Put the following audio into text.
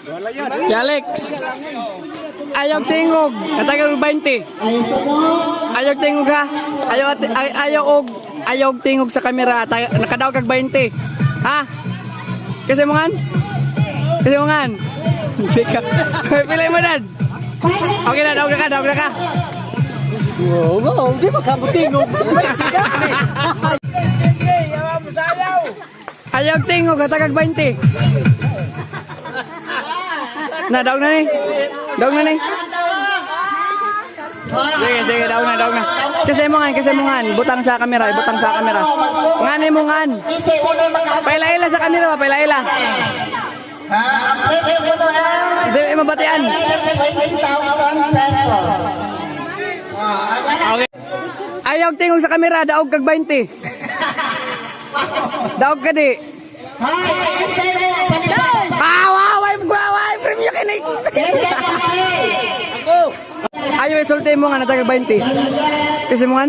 Si Alex. Ayaw tingog. Katagal og 20. Ayaw tingog ha. Ayaw ayaw og ayaw og tingog sa kamera. Nakadaog kag 20. Ha? Kasi mo ngan? Kasi mo ngan? Hindi ka. Pili mo dan. Okay na, daog na ka, daog na ka. Oo, di ba kabutingog? Ayaw tingog, hatagag 20. Na, daog na ni. Daog na ni. Sige, sige, daog na, daog na. Kasi mo ngan, kasi mo ngan. Butang sa kamera, butang sa kamera. Ngani mo ngan. Paila-ila sa kamera, paila-ila. Hindi, mabatian. Okay. Ayaw tingog sa kamera, daog kag 20. Daog ka di. Ah, wow, ay, wow, ay, premyo kini. Ako. Ayaw isulti mo nga natagag 20. Kasi mo nga?